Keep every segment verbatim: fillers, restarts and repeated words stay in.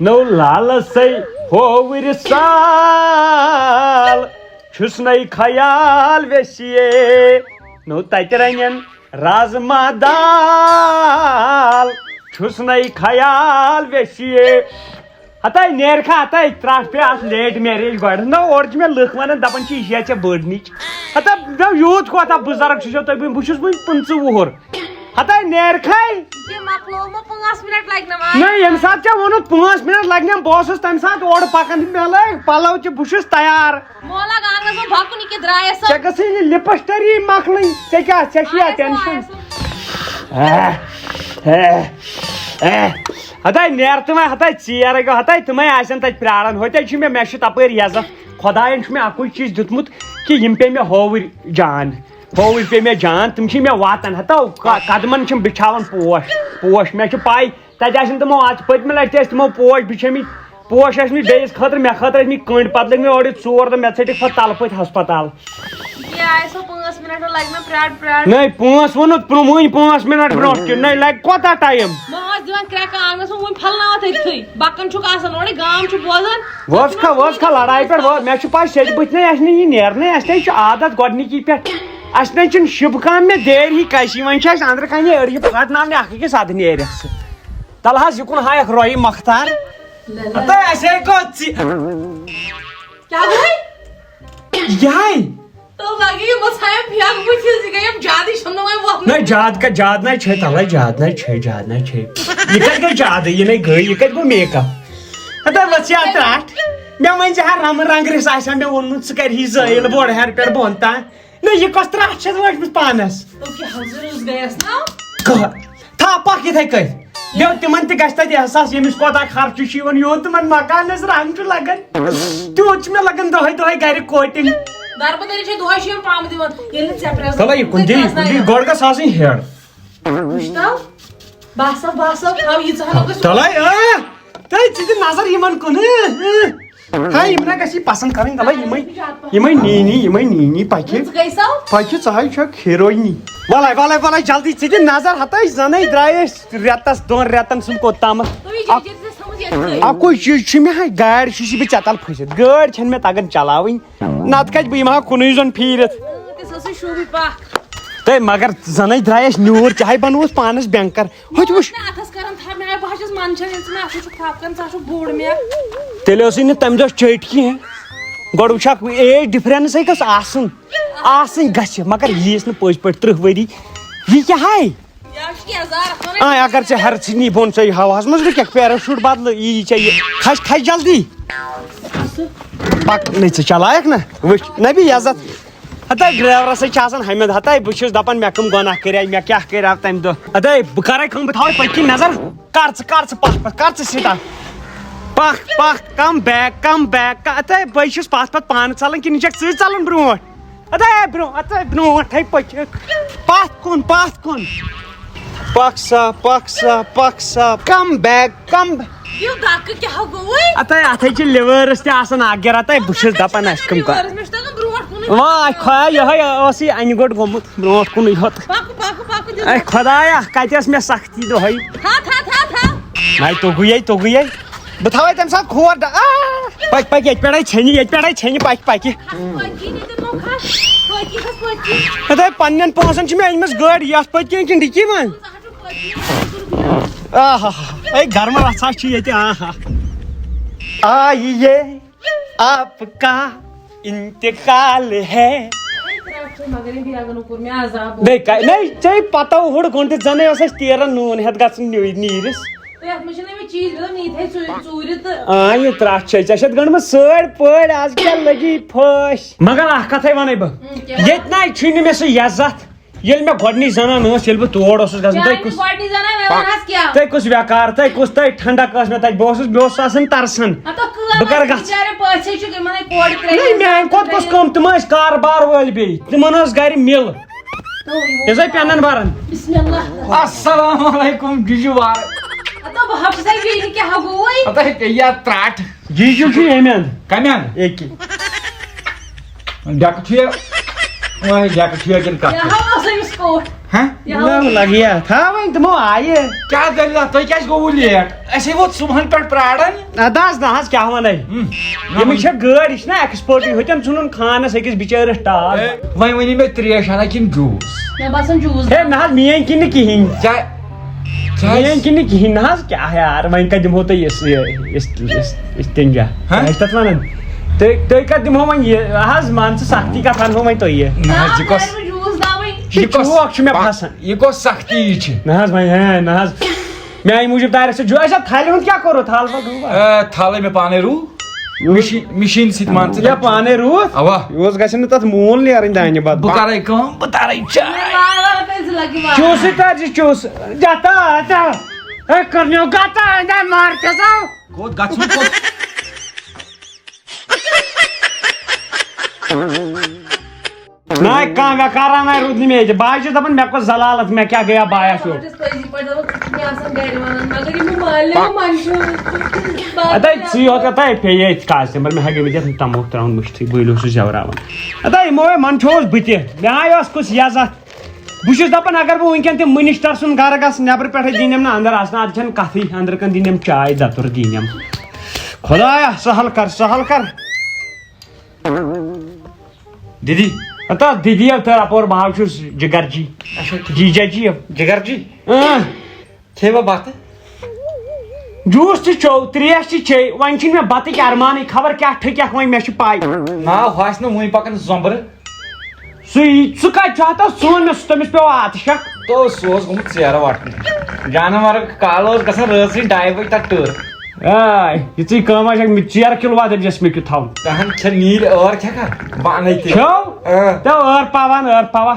نو لالسے ہووٕرۍ سال، چھُس نَے خیال ویسیے۔ نو تتہِ رنن رازما دال، چھُس نَے خیال ویسیے۔ ہتاے نیرکھا، ہتاے ترٹھ پے اتھ late marriage گۄڈٕ۔ نو اورٕ چھِ مےٚ لُکھ ونان، دپان چھِ، یہِ چھےٚ ژےٚ بٔڑ نِچ۔ ہتا مےٚ یوٗت کوتاہ بُزرگ چھُ سو تُہۍ، بہٕ چھُس وُنہِ پٕنٛژٕہ وُہُر۔ ہتاے نیرکھے۔ یہِ مۄکلوو مےٚ پانٛژھ منٹ لگہِ نہ وۄنۍ۔ نہ، ییٚمہِ ساتہٕ ژےٚ ووٚنُتھ پانٛژھ منٹ لگہِ نہ، بہٕ اوسُس تمہِ ساتہٕ اورٕ پکان، مےٚ لٲگۍ پلو تہِ، بہٕ چھُس تیار۔ مولا گانس منٛز بکُن یہِ کہِ درٛایس سا۔ ژےٚ گٔژھٕے یہِ لپسٹری مۄکلٕنۍ، ژےٚ کیٛاہ، ژےٚ چھُیا آیس tension؟ آیس۔ اے، اے، اے۔ ہتاے نیر تہٕ وۄنۍ ہتاے ژیر گوٚو، ہتاے تِمے آسن تتہِ پراران، ہوٚتہِ چھُ مےٚ، مےٚ چھُ تپٲرۍ عزت، خۄداین چھُ مےٚ اکُے چیٖز دیُتمُت کہِ یِم پیٚیہِ مےٚ ہووٕرۍ جان۔ ہووٕرۍ پیٚیہِ مےٚ جان، تِم چھِ مےٚ واتان۔ ہتو ق-، قدمن چھِم بِچھاوان پوش، پوش۔ مےٚ چھِ پَے، تَتہِ آسن تِمو، اَتھ پٔتمہِ لَٹہِ تہِ ٲسۍ تِمو پوش بِچھٲمٕتۍ۔ پوش ٲسۍ مٕتۍ بیٚیِس خٲطرٕ، مےٚ خٲطرٕ ٲسۍ مٕتۍ کٔنٛڈۍ۔ پَتہٕ لٔگۍ مےٚ اورٕ یہِ ژور دۄہ، مےٚ ژٔٹِکھ پَتہٕ تَلہٕ پٔتۍ ہسپتال۔ یہِ آیہِ سو پانٛژھ مِنٹ لَگہِ مےٚ پرٛارٕ پرٛارٕ۔ نَے، پانٛژھ ووٚنُتھ، برٛونٛہہ، وٕنۍ پانٛژھ مِنٹ برٛونٛٹھ کِنۍ۔ نَے، لَگہِ کوتاہ ٹایم؟ بہٕ آس دِوان کرٛٮ۪کہٕ آنٛگنَس منٛز، وٕنہِ پھَلناوان تٔتھٕے۔ بَکَن چھُکھ آسان اورَے، گام چھُ بوزان۔ وٲژ کھا، وٲژ کھا لڑایہِ پٮ۪ٹھ، وٲژ۔ مےٚ چھُ پَے سیٚدِ بٕتھِ نَے اَسہِ نہٕ یہِ نیرنَے، اَسہِ نَے چھُ عادت گۄڈٕنِکی پٮ۪ٹھ۔ اَسہِ نَے چھُنہٕ شِبہٕ کانٛہہ مےٚ دیرِ ہی کَسہِ، وۄنۍ چھِ اَسہِ أنٛدرٕ کَنہِ أڑۍ یہِ پھاٹناونہِ اَکھ أکِس اَدٕ نیرٮ۪کھ ژٕ۔ تَلہٕ حظ یہِ کُن ہایَکھ رۄیہِ مۄختار۔ ہَتہٕ اَسہِ ہے گوٚو ژِ-، کیٛاہ گوٚو؟ یِہَے۔ تو لگی یِمو ژھایَم پھیٚکھ بٕتھِس، یہِ گٔیَم زیادٕے، چھَم نہٕ وۄنۍ وۄتھنٕے۔ نہ، زیادٕ کا-، زیادٕ نَے چھے تَلَے، زیادٕ نَے چھے، زیادٕ نَے چھے۔ یہِ کَتہِ گٔے زیادٕ؟ یہِ نَے گٔے، یہِ کَتہِ گوٚو make up؟ ہَتہٕ وۄتھ ژٕ اَتھ ترٛٹھ۔ مےٚ ؤنۍ زِ ہا رَمہٕ رنٛگ رِس آسہِ ہا مےٚ ووٚنمُت، ژٕ کَرِ ہی زٲیِل بۄڑٕ ہیٚرِ پٮ۪ٹھ بۄن تام۔ نہ، یہِ کۄس ترٛٹھ چھَس وٲجمٕژ پانَس؟ تو کیٛاہ حظ رٕژ گٔیَس نا؟ کہٕ-، تھاو پَکھ یِتھَے کٔنۍ۔ بیٚیہِ تِمَن تہِ گژھِ تَتہِ احساس، ییٚمِس کوتاہ خرچہٕ چھُ یِوان یوٗت تِمَن مکانَس رنٛگ چھُ لَگان۔ تیوٗت چھُ مےٚ لَگان دۄہَے دۄہَے گَرِ coating۔ دربٕدٔری چھے دۄہَے چھِ یِم پامہٕ دِوان۔ ییٚلہِ نہٕ ژےٚ پرٛٮ۪س تَلے یہِ کُن دِ، یہِ کُن دِ، گۄڈٕ گژھ آسٕنۍ ہیٚڈ۔ وٕچھ تو، باسا، باسا، تھاو ییٖژاہ ہن گٔژھ۔ تَلے، آ، تَے ژٕ دِ نظر یِمَن کُن، اۭں، اۭں۔ ہاے، یِم نہ گژھِ یہِ پسنٛد کَرٕنۍ، تَلے یِمَے، یِمَے نینی، یِمَے نینی پَکہِ۔ ژٕ گٔے سو؟ پَکہِ، ژٕ ہاے چھَکھ ہیٖروینی۔ وَلَے، وَلَے، وَلَے، جلدی، ژٕ دِ نظر، ہَتَے زَنَے درٛایہِ أسۍ رٮ۪تَس، دۄن رٮ۪تَن سُنٛد کوٚت تامَتھ۔ تُہۍ یہِ اَکھ، جٔرسی تھٲومٕژ یَتھ سۭتۍ۔ اَکُے چیٖز چھُ مےٚ، ہاے، گاڑِ چھُس بہٕ ژےٚ تَل پھٔسِتھ۔ گٲڑۍ چھَنہٕ مےٚ تَگان چلاوٕنۍ۔ نَتہٕ کَتہِ بہٕ یِمہٕ ہا کُنُے زوٚن پھیٖرِتھ۔ تہٕ سۄ ٲسٕے شوٗبہِ پَکھ۔ تہٕ مگر زَنَے درٛایہِ اَسہِ نیوٗر، چاہے بَنووُس پانَس بینکَر۔ ہُتہِ وٕچھ۔ مےٚ اَتھَس کَران تھَپھ، مےٚ آے باسان ژٕ مَنٛدچھان، ییٚلہِ ژٕ مےٚ اَتھَس چھُکھ تھَپھ کَران، ژٕ ہا چھُکھ بوٚڑ مےٚ۔ تیٚلہِ ٲسٕے نہٕ تَمہِ دۄہ چٔٹۍ کینٛہہ۔ گۄڈٕ وٕچھَکھ age difference ہے گٔژھ آسُن۔ آسٕنۍ گژھِ، مگر ییٖژ نہٕ پٔزۍ پٲٹھۍ تٕرٛہ ؤری۔ یہِ کیٛاہ ہاے؟ یہِ حظ چھُ کینٛہہ زارَکھ وَنان۔ آ، اگر ژےٚ ہرژٕنی بۄن ژَے ہَوہَس منٛز رُکٮ۪کھ، پیراشوٗٹ بدلہٕ یی ژےٚ یہِ۔ کھَس، کھَس جلدی۔ پَک، نَے ژٕ چلاوکھ نہ۔ وٕچھ، نبی عزت۔ ہتاے ڈرایورس سۭتۍ چھِ آسان حمید، ہتاے بہٕ چھُس دپان مےٚ کٕم گۄناہ کٔرۍ، مےٚ کیٛاہ کٔرۍ تمہِ دۄہ۔ ہتاے بہٕ کرے کٲم، بہٕ تھاوے پٔتۍ کِنۍ نظر۔ کر ژٕ، کر ژٕ پتھ پتھ، کر ژٕ سٹارٹ۔ پکھ پکھ، come back، come back۔ ہتاے بہٕ چھُس پتھ پتھ پانہٕ ژلان کِنہٕ یہِ چھکھ ژٕے ژلان برونٛٹھ؟ ہتاے برونٛہہ، ہتاے برونٛٹھے پٔکِتھ۔ پتھ کُن، پتھ کُن۔ پکھ سا، پکھ سا، پکھ سا، come back، come back۔ یہِ دکہٕ کیٛاہ گوٚوُے؟ ہتاے اتھے چھِ livers تہِ آسان اکھ گرا، ہتاے بہٕ چھُس دپان اسہِ کٕم کر۔ Livers، مےٚ چھُ تگان برونٛٹھ کُنٕے۔ واے خۄدایا، یِہوٚے اوس یہِ انہِ گۄڈٕ گوٚمُت برونٛٹھ کُنٕے یوت۔ پکہٕ، پکہٕ، پکہٕ، دِل۔ اے خۄدایا، کتہِ ٲس مےٚ سختی دۄہے؟ تھاو، تھاو، تھاو، تھاو۔ ناے توٚگُے، توٚگُے۔ بہٕ تھاوے تمہِ ساتہٕ کھور ڈ-، آ! پکہِ، پکہِ، ییٚتہِ پٮ۪ٹھے ژھیٚنہِ، ییٚتہِ پٮ۪ٹھے ژھیٚنہِ، پکہِ، پکہِ۔ پٔتۍ کِنۍ ییٚتٮ۪ن نوکھا، پٔتۍ کِنۍ چھَس پٔتۍ کِنۍ۔ ہتاے پننٮ۪ن پونٛسن چھِ مےٚ أنمٕژ گٲڑۍ، یتھ پٔتۍ کِنۍ کِنہٕ ڈِکی منٛز؟ ژٕ ہا چھُکھ پٔتۍ کِنۍ، ژٕ ہا چھُکھ پٔتۍ کِنۍ۔ آہا، اے گرمہٕ رژھا چھِ ییٚتہِ، آہا۔ آ، یہِ یے۔ آپ کا انتقال ہے۔ مگر یہِ بیگن کوٚر مےٚ عذاب۔ نَے، کا-، نَے، ژےٚ پتہ اوٚڑ گھنٹہٕ زَنَے اوس اَسہِ تیٖرَن نوٗن ہٮ۪تھ گژھُن نیوٗ-، نیٖرِس۔ تہٕ یَتھ منٛز چھِنہٕ مےٚ چیٖز مِلان، یہِ تھٲے ژوٗرِ، ژوٗرِ تہٕ۔ آ، یہِ ترٛٹھ چھے، ژےٚ چھَتھ گٔنٛڈمٕژ سٲڑۍ پٲڑۍ، آز کیٛاہ لٔگی پھٔسۍ؟ مگر اَکھ کَتھَے وَنَے بہٕ، اۭں، کیٛاہ؟ ییٚتہِ نَے چھُے نہٕ مےٚ سُہ عزت۔ ییٚلہِ مےٚ گۄڈٕنِچ زنان ٲس، ییٚلہِ بہٕ تور اوسُس گژھان، تۄہہِ یعنی کُس، گۄڈٕنِچ زنان مےٚ وَن حظ کیٛاہ؟ تۄہہِ کُس ویکار، تۄہہِ کُس، تۄہہِ ٹھنڈک ٲس مےٚ تَتہِ، بہٕ اوسُس، مےٚ اوس آسان ترسان۔ ہتو کٲم بہٕ کَرٕ آسہِ گژھ؟ بِچارٮ۪ن پٲسے چھُ یِمنٕے کورِ ترٛٲوِتھ۔ نہ، میٛانہِ کھۄتہٕ کُس کٲم، تِم ٲسۍ کاربار وٲلۍ بیٚیہِ، تِمن ٲس گرِ مِل، تو یِمو یہِ زَے پٮ۪نن بَران۔ بسم اللہ۔ السلام علیکم جُجوار۔ ہتو بہٕ ہا چھُسے بیٚیہِ کیٛاہ گوٚوُے؟ ہتو ہے پیٚیہِ یا ترٛٹھ۔ جی جی چھُ ییٚمہِ اَندٕ۔ کَمہِ اَندٕ؟ ییٚکہِ۔ ڈٮ۪کہٕ چھُ یہِ، وۄنۍ ڈٮ۪کہٕ چھُ یہِ کِنہٕ کَتھ یہِ چھُ؟ ہا اوس أمِس کوٹھ۔ ہہ؟ یہِ ہاوو نہ، لگہِ یا۔ تھاو وۄنۍ تِمو آیہِ۔ کیٛاہ دٔلیٖلہ؟ تُہۍ کیٛازِ گوٚوٕ لیٹ؟ اَسے ووت صُبحن پٮ۪ٹھ پرٛاران۔ اَدٕ حظ، نہ حظ، کیٛاہ وَنَے؟ ہُم۔ ییٚمِچ چھےٚ گٲڑۍ، یہِ چھِنہ ایکسپٲرٹٕے، ہُتٮ۪ن ژھٕنُن خانَس أکِس بِچٲرِس ٹاس۔ ہے، وۄنۍ ؤنِو مےٚ ترٛیش ہنا کِنہٕ جوٗس؟ مےٚ باسان جوٗس۔ ہے، نہ حظ، میٛٲنۍ کِنہٕ نہٕ کِہیٖنۍ۔ کیٛاہ؟ کیٛازِ؟ میٛٲنۍ کِنہٕ نہٕ کِہیٖنۍ، نہ حظ، کیٛاہ یار، وۄنۍ کَتہِ دِمہو تۄہہِ یہِ، یہِ، یہِ، یہِ، یہِ تِنجا؟ ہہ؟ کیٛاہ چھِ تَتھ وَنان؟ تُہۍ، تُہۍ کَتہِ دِمہو وۄنۍ یہِ؟ حظ، مان ژٕ، سختی کَتھ اَنہو وۄنۍ تۄہہِ یہِ؟ نہ حظ، یہِ کۄس؟ جوٗس دَوٕنۍ۔ یہِ یہِ کۄس؟ چوک چھُ مےٚ پھسان۔ یہِ کۄس سختی یہِ چھِ؟ نہ حظ، وۄنۍ، ہے، نہ حظ۔ میٛانہِ موٗجوٗب دارٮ۪کھ سۭتۍ جُ-، اچھا، تھلہِ ہُنٛد کیٛاہ کوٚروٕ؟ تھل وَل روٗوا؟ آ، تھلے مےٚ پانے روٗ۔ مِشیٖن، مِشیٖن سۭتۍ مان ژٕ۔ یا پانے روٗد؟ اوا۔ یہِ اوس گژھِ نہٕ تَتھ موٗل نیرٕنۍ دانہِ بَتہٕ۔ بہٕ کَرَے کٲم، بہٕ تَرَے چاے۔ وارٕ وارٕ کٔرۍ زِ لَگہِ وارٕ۔ چوٗسٕے تَر زِ چوٗس۔ جتا، جتا۔ ہے، کٔرنیو گتا، ہے، مار کیٛاہ ژاو؟ کوٚت گژھُن کوٚت؟ نہ، کانٛہہ ویکارا نہ روٗد نہٕ مےٚ ییٚتہِ۔ بہٕ حظ چھُس دَپان، مےٚ کۄس ضلالت، مےٚ کیٛاہ گٔیا بایَس یورٕ؟ بہٕ چھَس پٔزی پٲٹھۍ دَپان، ژٕ چھُکھ مےٚ آسان گَرِ وَنان، مگر یِم مالہِ مےٚ منٛدچھُن۔ اَدٕ ہے، ژٕے یوت یوت ہے پیٚیہِ ییٚتہِ کاسہِ، مگر مےٚ ہا گٔمٕتۍ یَتھ تَموکھ ترٛاوُن مٔشتھٕے، بہٕ ییٚلہِ اوسُس زٮ۪وراوان۔ اَدٕ ہے، یِمو ہے منٛدچھووُس بہٕ تہِ، مےٚ ہا ٲس کُس عزت۔ بہٕ چھُس دَپان، اگر بہٕ وٕنکٮ۪ن تہِ مِنِسٹر سُنٛد گَرٕ گژھٕ، نٮ۪برٕ پٮ۪ٹھَے دِنٮ۪م نہٕ اَندَر اَژنہٕ، اَدٕ چھَنہٕ کَتھٕے، اَندرٕ کَنہِ دِنٮ۪م چاے دَتُر دِنٮ۪م۔ خۄدایا، سہل کَر، سہل کَر۔ دیدی۔ ہتا دیدی اب تھوڑا پور بہاو چھُس جگر جی۔ اچھا، ٹھیٖک۔ جی جا جی اب۔ جگر جی۔ اۭں۔ کھے بہٕ بَتہٕ؟ جوٗس تہِ چیوٚو، ترٛیش تہِ چے، وۄنۍ چھِنہٕ مےٚ بَتٕکۍ اَرمانٕے، خبر کیٛاہ ٹھٔکیکھ وۄنۍ، مےٚ چھِ پَے۔ ناو ہاسہِ نہٕ وٕنۍ پَکان زۄمبرٕ۔ سُے، سُہ کَتہِ چھُ ہَتہ سون مےٚ سُہ، تٔمِس پیوٚو اَتھ شَک۔ تو سُہ اوس گوٚمُت ژیرٕ وَٹنہِ۔ جانَن وَرٲے کالہٕ اوس گژھان رٲژ سٕنٛزِ ڈایہِ بَجہِ تَتھ ٹٲر۔ آے، یِژٕے کٲم آسہِ، مےٚ ژیرٕ کِلوٗ واتھ دٔپۍ زٮ۪س مےٚ کیُتھ تھاوُن۔ تَہَن چھےٚ نیٖلۍ ٲر کھٮ۪کھا؟ بَنَے تہِ۔ کھیوٚو؟ آ۔ تہٕ ٲر پاوان، ٲر پاوا۔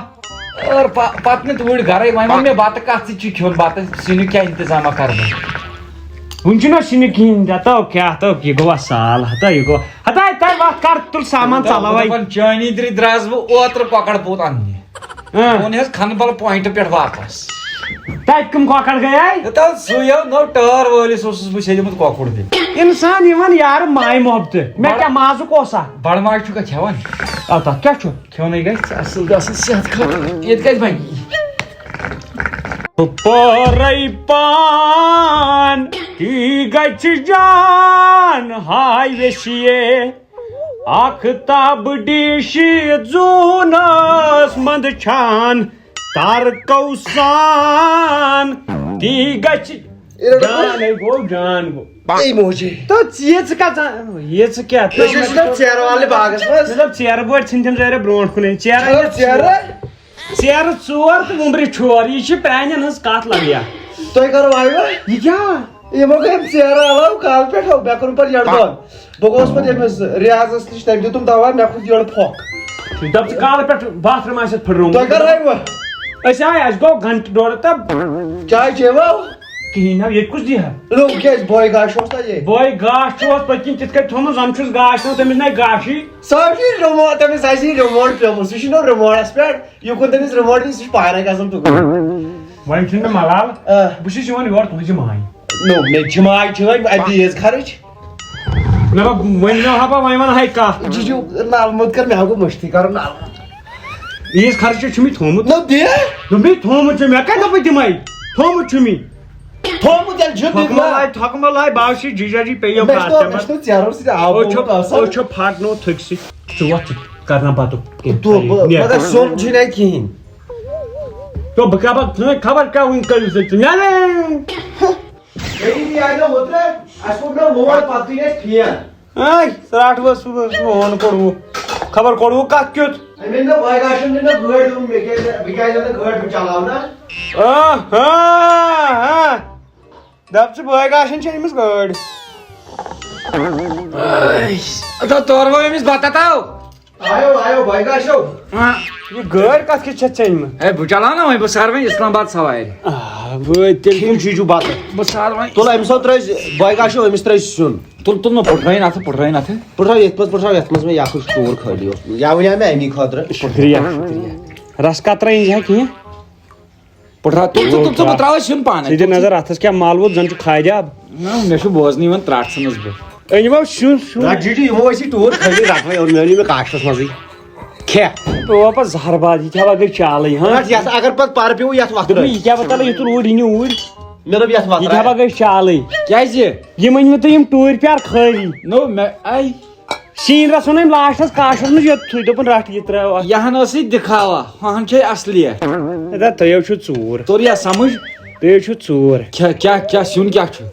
ٲر پا-، پَتہٕ نہٕ توٗرۍ گَرَے، وۄنۍ وَن مےٚ بَتہٕ کَتھ سۭتۍ چھُ کھیوٚن، بَتہٕ سِنیُک کیٛاہ اِنتظامہ کَرٕ بہٕ؟ وٕنہِ چھُنہ سِنہِ کِہیٖنۍ، دَپو کیٛاہ، دَپو یہِ گوٚوا سال، ہَتہ یہِ گوٚو، ہَتہ تَے وَتھ کَر، تُل سامان دَپان، ژَلو وۄنۍ۔ دَپان، چٲنی درٛے درٛاس بہٕ اوترٕ کۄکَر پوٗت اَننہِ۔ اۭں۔ وۄنۍ حظ کھنہٕ بل پوینٹ پٮ۪ٹھ واپس۔ تَتہِ کٕم کۄکر گٔیے؟ ہے تَتھ سُے ہو نوٚو ٹٲر وٲلِس اوسُس بہٕ ژھیٚنِمُت کۄکُر دِنہِ۔ اِنسان یِوان یارٕ ماے محبتہٕ، مےٚ بڑٕ-، کیٛاہ مازُک اوسا؟ بڑٕ ماز چھُکھا کھٮ۪وان؟ آ، تَتھ کیٛاہ چھُ؟ کھیوٚنُے گژھِ اَصٕل، گژھِ صحت خٲطرٕ۔ ییٚتہِ کَتہِ بَنہِ؟ پٲرَے پان تی گژھِ جان ہاے ویشیے۔ آختاب ڈیشی زوٗنس منٛد چھان تارکو سان تی گژھِ۔ جان ہے گوٚو، جان گوٚو۔ اے موجی۔ تو ژٕ یہِ ژٕ کتھ زان-، یہِ ژٕ کیٛاہ؟ أسۍ ٲسۍ نہ ژیرٕ والہِ باغس منٛز۔ مطلب ژیرٕ بٲٹھۍ ژھٕنۍ تِم ژیرٕ برونٛٹھ کُنٕے۔ ژیرٕ چلو ژیرٕ۔ ژیرٕ ژور تہٕ وُمبرِ چھور۔ یہِ چھِ پرٛانٮ۪ن ہٕنٛز کتھ لگیا۔ تۄہہِ کروٕ وایوٕ؟ یہِ کیٛاہ؟ یِمو گٔے یِم ژیرٕ علاوٕ کالہٕ پٮ۪ٹھ، مےٚ کوٚرُن پَتہٕ یٔڈ دۄن۔ بہٕ گوس پَتہٕ ییٚمِس ریاضَس نِش، تٔمۍ دیُتُم دَوا، مےٚ کھوٚت یٔڈ پھۄکھ۔ دَپ ژٕ کالہٕ پٮ۪ٹھ باتھ روٗم آسٮ۪تھ پھٕٹرومُت۔ تۄہہِ کَر آیوٕ؟ أسۍ آے، اَسہِ گوٚو گھنٹہٕ ڈۄڈ تہٕ۔ چاے چیٚوا؟ کِہیٖنۍ نہ، ییٚتہِ کُس دِیہِ ہا؟ نو، کیٛازِ بۄے گاش اوس تۄہہِ ییٚتہِ؟ بۄے گاش چھُ اوس پٔتۍ کِنۍ تِتھ کٔنۍ تھوٚمُت، زَن چھُس گاش نہٕ تٔمِس نَے گاشٕے۔ سۄ چھِ رِموٹ، تٔمِس آسہِ یہِ رِموٹ پیوٚمُت، سُہ چھُنہٕ رِموٹَس پٮ۪ٹھ، یہِ کُن تٔمِس رِموٹ، سُہ چھُ پانَے گژھان تُکُن۔ وۄنۍ چھُنہٕ مےٚ ملال۔ آ۔ بہٕ چھُس یِوان یور تُہٕنٛزِ ماے۔ نو، مےٚ چھِ ماے چھِ وۄنۍ اَتہِ عیٖز خرٕچ۔ مےٚ دوٚپ، وۄنۍ مےٚ ہاپا وۄنۍ وَنہٕ ہاے کَتھ۔ یہِ چھُ نالہٕ موٚت کَر، مےٚ ہا گوٚو مٔشتٕے کَرُن نالہٕ موٚت۔ عیٖز خرٕچ چھُ مےٚ تھوٚمُت۔ نو دِ۔ دوٚپمَے تھوٚمُت چھُ مےٚ، کَتہِ دوٚپُے دِمَے؟ تھوٚمُت چھُ مےٚ۔ تھوٚمُت ییٚلہِ چھُ، دِ تھۄکہٕ مہ نا۔ لایہِ، تھۄکہٕ مہ لایہِ، باوشی جی جا جی پیٚیو مےٚ چھُ نو، کَتھ مےٚ چھُ نو ژیرو سۭتۍ آب اَتھ تھوٚمُت تَمہِ آسان۔ أچھو پھاٹنو تھٔکۍ سۭتۍ۔ ژٕ وۄتھ ژٕ کَر نا بَتُک کینٛہہ۔ تو بہٕ، نیر۔ مگر سیُن چھُے نہ کِہیٖنۍ۔ تو بہٕ کیٛاہ بَتہٕ، ژٕ نَے خبر کیٛاہ وٕنہِ کٔرِو ژٕ، ژٕ نیر۔ ہے، یہِ آیہِ نہ اوترٕ، اَسہِ کوٚر نہ لون، پَتہٕ تُلۍ اَسہِ پھین۔ آے، ژٕ رَٹھ وۄنۍ سُہ، سُہ فون کوٚروُ۔ خبر کوٚروُ کَتھ کیُتھ؟ أمۍ أنۍ نہ وۄنۍ گاشَن، أنۍ نہ گٲڑۍ، دوٚپُن، مےٚ کیٛازِ، بہٕ کیٛازِ اَنہٕ گٲڑۍ، بہٕ چلاوٕ نہ۔ آ، ہا، ہا۔ دَپ ژٕ، بٲے گاشَن چھےٚ أمِس گٲڑۍ۔ اَدٕ تورٕ وۄنۍ أمِس بَتہٕ تاو۔ آیو، آیو، بھائی کا شو۔ ہاں۔ یہِ گٲڑۍ کَتھ کِژھ چھےٚ ژےٚ أنمٕژ؟ ہے، بہٕ چلاو نا وۄنۍ، بہٕ سارٕ وۄنۍ اسلام آباد سوارِ۔ آ، وٲتۍ تیٚلہِ کُن چھُے چھُ بَتہٕ۔ بہٕ سارٕ وۄنۍ۔ تُل، أمِس ہو ترٛٲوۍ، بھائی کا شو، أمِس ترٛٲوۍ سیُن۔ تُل، تُل، نہ پھٕٹرٲیِن اَتھٕ، پھٕٹرٲیِن اَتھٕ۔ پھٕٹراو یَتھ منٛز، پھٕٹراو یَتھ منٛز، مےٚ یَکھ ٹوٗر خٲلی اوس۔ یا وَنیٛاو مےٚ اَمی خٲطرٕ۔ شُکریہ، شُکریہ۔ رَس کَترا أنۍ زِ ہا کینٛہہ؟ پٹھرا، تُل، تُل، تُل، تُل، بہٕ ترٛاوَے سیُن پانَے۔ ژٕ دِ نظر اَتھَس کیٛاہ مَل ووت، زَن چھُ خادیاب۔ نہ، مےٚ چھُ بوزنہٕ یِوان، ترٛٹھ ژھٕنَس بہٕ۔ أنۍ وَو سیُن، سیُن۔ رَٹ جی ٹی، یِمو ٲسۍ یہِ ٹوٗر خٲلی رَٹوَے، اور مےٚ أنۍ یہِ مےٚ کاشتَس منٛزٕے۔ کھےٚ۔ پیوٚو پَتہٕ زہر باد، یہِ کیٛاہ گٔے چالٕے، ہاں؟ رَٹ یَتھ، اگر پَتہٕ پَرٕ پیوٚو یَتھ وَتھ دوٚپمَے، رَٹ۔ یہِ کیٛاہ پَتہٕ یہِ تُل اوٗرۍ، یہِ نہِ اوٗرۍ۔ مےٚ دوٚپ یَتھ وَتھ یہِ کیٛاہ رَٹ۔ گٔے چالٕے؟ کیٛازِ؟ یہِ ؤنۍ مےٚ تُہۍ یِم ٹوٗرۍ پیار خٲلی۔ نو مےٚ، اَے۔ سیٖن رَژھ وَنو أمۍ لاسٹَس کاشَس منٛز یوٚتھُے، دوٚپُن، "رَٹ یہِ ترٛٲو اَتھ۔" یہِ ہَن ٲسٕے دِکھاوا، ہُہ ہَن چھے اَصلِیَت۔ اَدا تُہۍ حظ چھِو ژوٗر۔ توٚر یا سَمٕجھ؟ تُہۍ حظ چھِو ژوٗر۔ کھےٚ، کیٛاہ، کیٛاہ سیُن کیٛاہ چھُ؟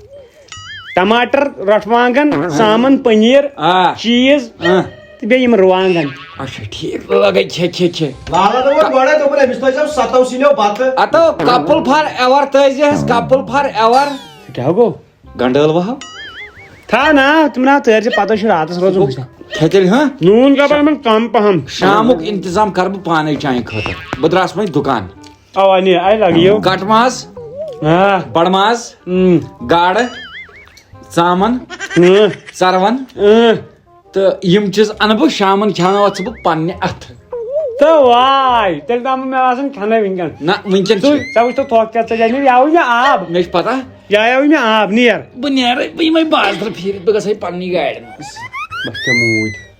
ٹماٹر، رۄٹھ وانگن، ژامن، پنیر، آ۔ چیز آ۔ تہٕ بیٚیہِ یِم رُوانگن۔ اچھا، ٹھیٖک، لگے کھے، کھے، کھے۔ لالا دوٚپُن گۄڈے، دوٚپُن، أمِس تھٲیزیو ستو سِنیو بتہٕ۔ اتو couple forever تھٲیزِ اَسہِ، couple forever۔ سُہ کیٛاہ گوٚو؟ گنڈٲل وہو۔ تھاو نا، تِم نا تٲرۍ زِ پتہٕ چھُ راتس روزُن۔ کھے تیٚلہِ، ہاں؟ نوٗن کپر یِمن کم پہم۔ شامُک انتظام کرٕ بہٕ پانے چانہِ خٲطرٕ۔ بہٕ درٛاس وۄنۍ دُکان۔ اوا، نیر، I love you۔ کٹہٕ ماز، آ۔ بڑٕ ماز، اۭں۔ گاڈٕ، ژامن، اۭں۔ ژروَن۔ اۭں۔ تہٕ یِم چیٖز اَنہٕ بہٕ شامَن، کھٮ۪ناوَتھ ژٕ بہٕ پننہِ اَتھٕ۔ تہٕ واے، تیٚلہِ تام مےٚ آسان کھٮ۪نَے وٕنکٮ۪ن۔ نہ، وٕنکٮ۪ن ژٕ، چھِ۔ ژےٚ وٕچھتہٕ تھۄکھ کیٛاہ ژےٚ جاے، یاوٕے مےٚ آب۔ مےٚ چھِ پَتہ۔ یا یاوٕے مےٚ آب، نیر۔ بہٕ نیرٕ، بہٕ یِمَے بازرٕ پھیٖرِتھ، بہٕ گژھٕ پننہِ گاڑِ منٛز۔ بس کیٛاہ موٗدۍ۔